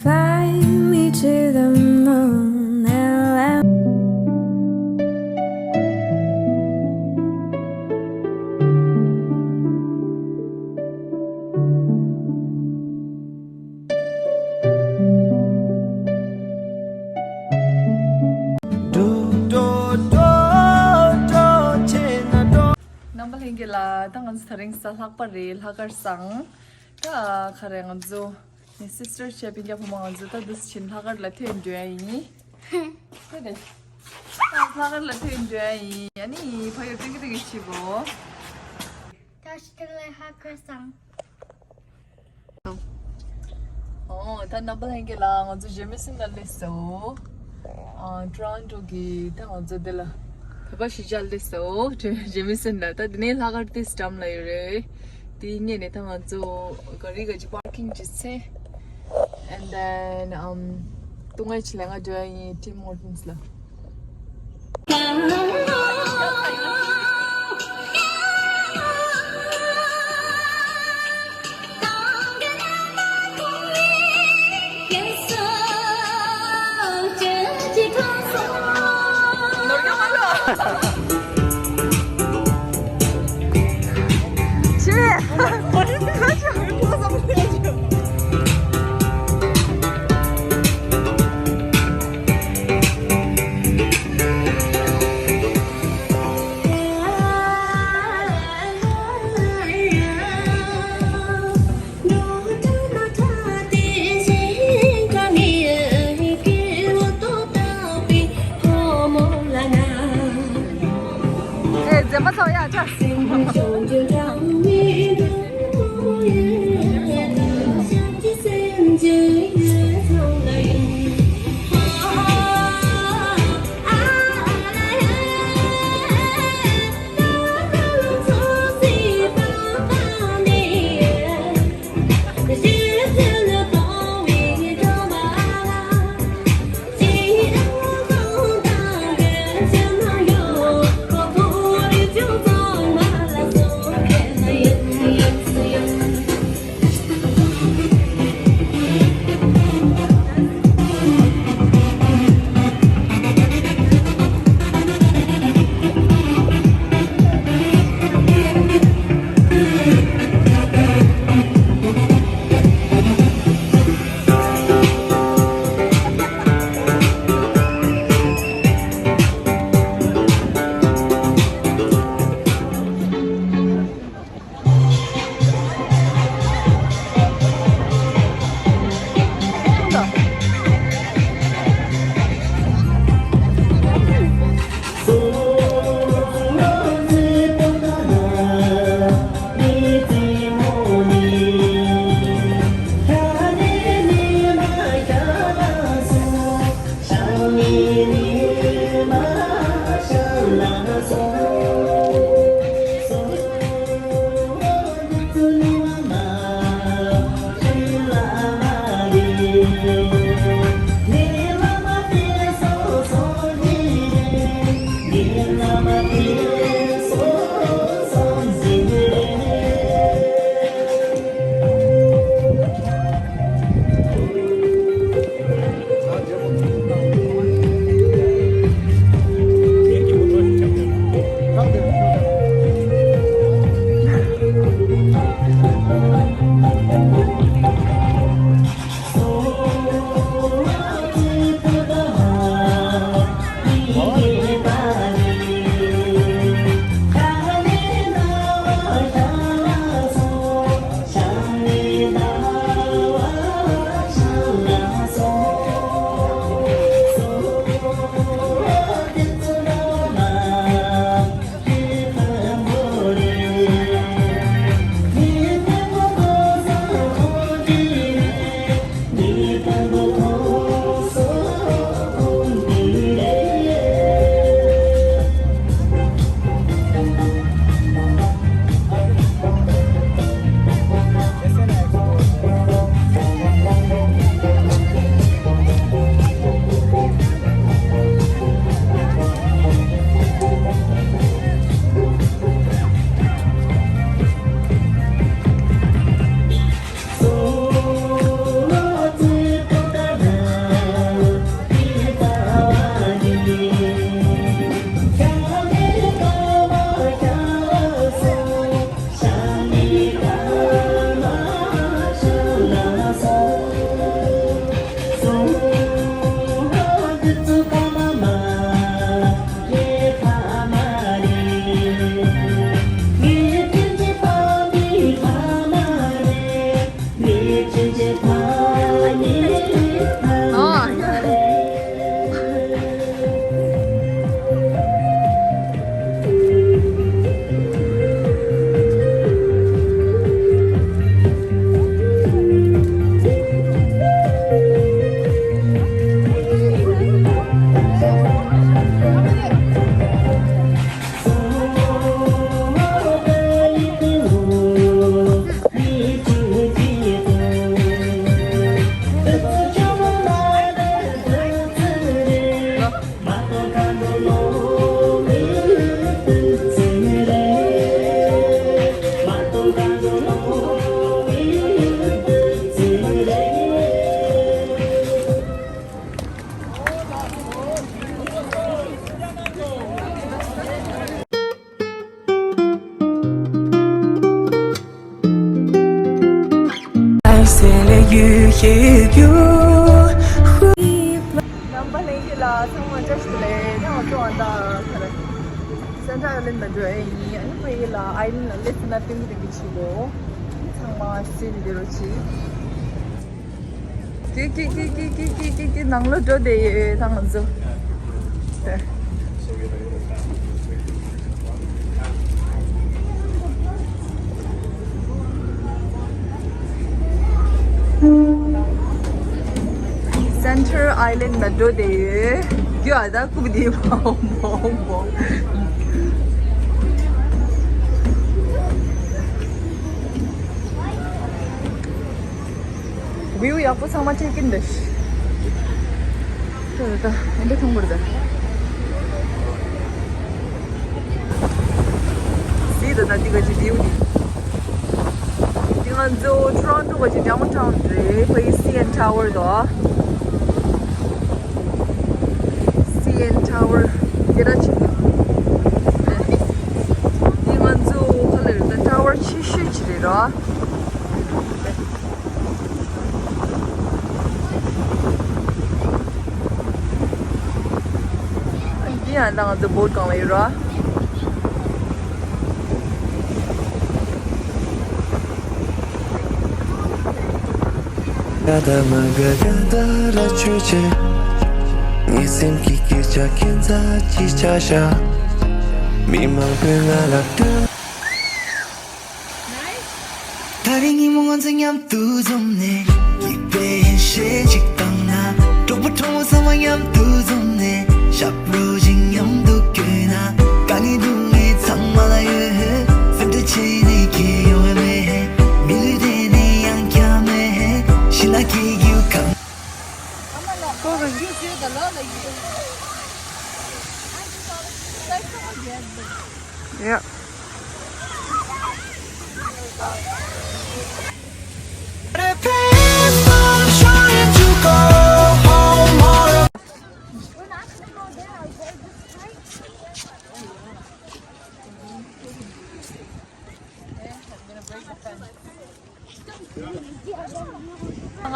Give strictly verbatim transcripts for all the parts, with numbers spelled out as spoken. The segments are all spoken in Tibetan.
Fly me to the moon and let རྣམ་པ་ལྷན་རྒྱས་ལ། ད་ང་ཚོ་དེ་རིང་གཟའ་ལྷག་པ་རེད། ལྷག་དཀར་བཟང་། ད་ག་རེ་ང་ཚོ་ངའི་སིས་ཊར་བྱས་སྤུན་ཀྱག་ཕོ་མོ་ང་ཚོ་ད་འདི་ཕྱིན་ལྷག་དཀར་ལ་ཐོན་འགྲོ་ཡ་ཡིན། ད་ནི་ད་ལྷག་དཀར་ལ་ཐོན་འགྲོ་ཡ་ཡིན། ཨ་ནི་ཕ་ཡུལ་སྟོན་གི་སྟོན་གི་བྱེད་གོ། ད་ཕྱི་དྲོ་ལ་ལྷག་དཀར་བཟང་། ཨོ། ད་རྣམ་པ་ལྷན་རྒྱས་ལ། ང་ཚོ་ཇེ་མི་སན་ལ་སླེབས་སོང་། ཨ། ཊོ་རོན་ཊོ་གི། ད་ང་ཚོ་འདི་ལ་བོད་པ་གཞིས་ཆགས་སླེབས་སོང་། ཇེ་མི་སན་ལ། ད་འདི་ནས་ལྷག་དཀར་ཏོག་ཙམ་འགྲམ་ལ་ཡོད་རེད། དེ་སྔོན་ནས་ད་ང་ཚོ་ག་རེ་ག་ཅིག་པར་ཀིང་བྱས་ཚེ། And then, um, ཏུང་ངེ་ཆི་ལེ་ང་འགྲོ་ཡ་ཡིན། ཊིམ་ཧོར་ཊན་སི་ལ། ཨེ། མཛེས་མ་ཚོ་ཡ་ཆ། པ་ལེན་གི་ལ་ཚང་མ་བཀྲ་ཤིས་བདེ་ལེགས། ད་ང་ཚོ་ཨ་ད་ག་རེ། སེན་ཊར་ཨའི་ལེན་ཌི་ལ་འགྲོ་ཡས་ཡིན། ཨ་ནི་ཕ་གི་ལ་ཨའི་ལེན་ཌི་ལ་སླེབས་ན་སྟོན་གི་སྟོན་གི་བྱེད་དགོས། ཚང་མ་སེ་ནི་དེ་རུ་ཆི། ཀི་ཀི་ཀི་ནང་ལོ་འགྲོ་བསྡད་ཡོད་ད་ང་ཚོ། སེན་ཊར་ཨའི་ལེན་ཌི་ལ་འགྲོ་བསྡད་ཡོད། རྒྱུ་ཨ་ད་ཀུ་བི་དེ་མོ་མོ། ཝིའུ་ཡག་པོ་ཚང་མ་ཆེག་ཨིན་འདུག་ད་ད་ད་འདི་མཐོང་གི་རེད་ད། གཟིགས་དང་ད་འདི་ག་ཅི་ཝིའུ་འདི། འདི་ང་ཚོ་ཊོ་རོན་ཊོ་ག་ཅི་ཌའོན་ཊའོན་རེད། ཕ་གི་སི་ཨེན་ཊ་ཝར་དོ། སི་ཨེན་ཊ་ཝར་དེ་ར་ཆེ། འདི་ང་ཚོ་ག་ལེར་ད་ཊ་ཝར་ཆེ་ཤོས་ཅིག་རེད་ར། འདི་ཡང་ད་ང་ཚོ་བོ་ཊི་སྒང་ལ་ཡོད་ར། ད་རིང་ཉིན་མོ་ང་ཚོ་མཉམ་དུ་འཛོམས་ནས། སྐྱིད་པའི་ཡིད་ཆེས་ཤིག་བཏང་ན། གྲོགས་པོ་གྲོགས་མོ་ཚང་མ་མཉམ་དུ་འཛོམས་ནས། ཞབས་བྲོ་ཞིག་མཉམ་དུ་བརྐྱངས་ན། དཀའ་ངལ་སྡུག་བསྔལ་ཚང་མ་ལ་ཡོད། སེམས་ཁྲལ་བྱས་ནས་ཁྱད་ཡོང་བ་མེད། མི་ལུས་བདེ་ནས་ཡང་བསྐྱར་མེད། ཤི་ན་སྐྱིད་རྒྱུ་གང་། Yeah.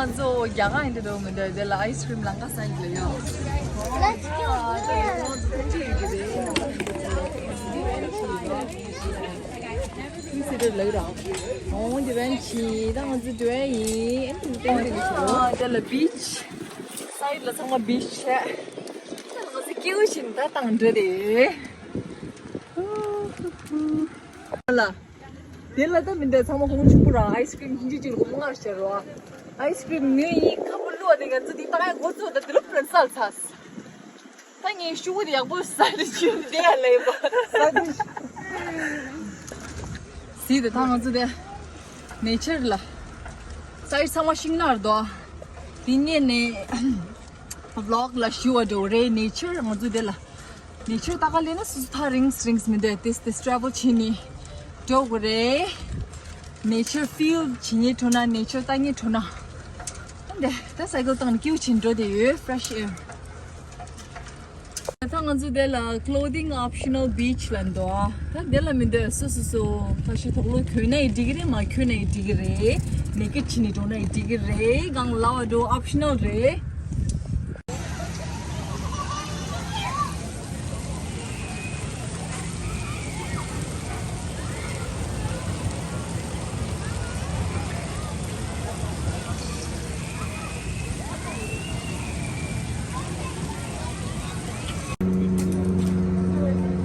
ང་ཚོ་རྒྱ་གར་ཡིན་འདྲ་འདུག་མི་འདུག་དེ་ལ་ཨའི་སི་ཀྲིམ་ལང་ཀ་ས་ཡིན་ལ་ཡོད། ཨོ་དེ་བན་ཆི་ད་ང་ཚོ་འགྲོ་ཡ་ཡིན། དེ་ལ་བིཆ་སའིཌ་ལ་ཚང་མ་བིཆ་བྱས། ང་ཚོ་སྐྱིད་པོ་བྱས་ནས་ད་བཏང་འགྲོ་དེ། ལ། དེ་ལ་ད་མི་འདྲ་ཚང་མ་ཁོང་ཕྱུག་པོ་རང་ཨའི་སི་ཀྲིམ་ཁྱིམ་ཆུ་གཅིག་ལ་སྒོར་མོ་ལྔ་བྱས་རོ། ཨའི་སི་ཀྲིམ་ངོས་ཡིན་ཁ་པོ་བླུགས་པ་དེ་ང་ཚོ་དེ་བཏང་ཡ་འགོ་ཚུགས་ད་དེ་ལ་པུ་རན་སལ་ཚ། ད་ངས་ཤུ་གུ་དེ་ཡག་པོ་ཟ་དེ་ཆུ་དེ་ཡ་ལས་པ། ཟ་དེ་ཆུ། ཟིག་དེ་ད་ང་ཚོ་དེ་ནེ་ཆར་ལ་སའིཌ་ཚང་མ་ཤིང་ནགས་རེད་དོ། དེ་ནས་ནས་བི་ལོག་ལ་ཞུ་བ་འགྲོ་རེད། ནེ་ཆར་ང་ཚོ་དེ་ལ། ནེ་ཆར་ལྟ་ག་སླེབས་ན་སོ་སོ་ཐག་རིང་རིང་མི་འདུག་ཏེས་ཏེས་ཊེ་རེ་ཝལ་བྱས་ནས་འགྲོ་དགོས་རེད། ནེ་ཆར་ཕིལ་བྱེད་སྙིང་འདོད་ན། ནེ་ཆར་ལྟ་སྙིང་འདོད་ན། ཨ་འདྲ་ད་སའི་ཀལ་བཏང་ནས་སྐྱིད་པོ་བྱས་འགྲོ་བསྡད་ཡོད། ཕི་རེ་ཤི་ཨེར། ད་ང་ཚོ་དེ་ལ་ཀློ་དིང་ཨོབ་ཤ་ནལ་བིཆ་ལབ་འདུག་ད་དེ་ལ་མི་འདུག་སོ་སོ་སོ་ཁ་ཤས་དོག་ལོ་གྱོན་ན་ཡང་འགྲིག་གི་རེད། མ་གྱོན་ན་ཡང་འགྲིག་གི་རེད། ནེ་ཀེཌ་བྱས་ནས་འགྲོ་ན་ཡང་འགྲིག་གི་རེད། གང་ལབ་འགྲོ་ཨོབ་ཤ་ནལ་རེད།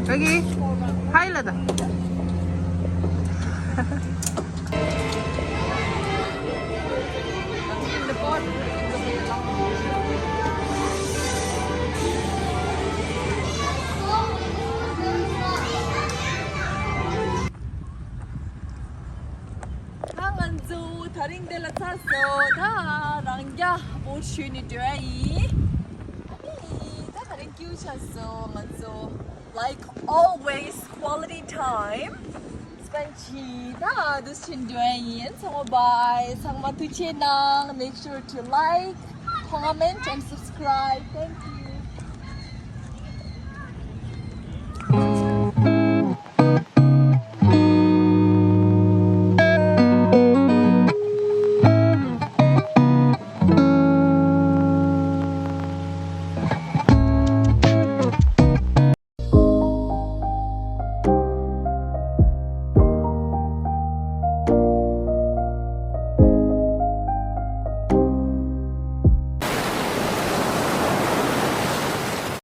Okay. Hi, Lada. ད་ང་ཚོ་དེ་རིང་འདི་ལ་ཚར་སོང་། ད་རང་རྒྱ་བོ་ཞུས་ནས་འགྲོ་ཡ་ཡིན། ཨ་ནི་ད་དེ་རིང་སྐྱིད་པོ་ཆགས་སོང་། ང་ཚོ་like always quality time spend བྱས། ད་འདུག་སེ་འགྲོ་ཡ་ཡིན། ཚང་མ་bye། ཚང་མ་ཐུགས་རྗེ་གནང་། Make sure to like, comment and subscribe. Thank you.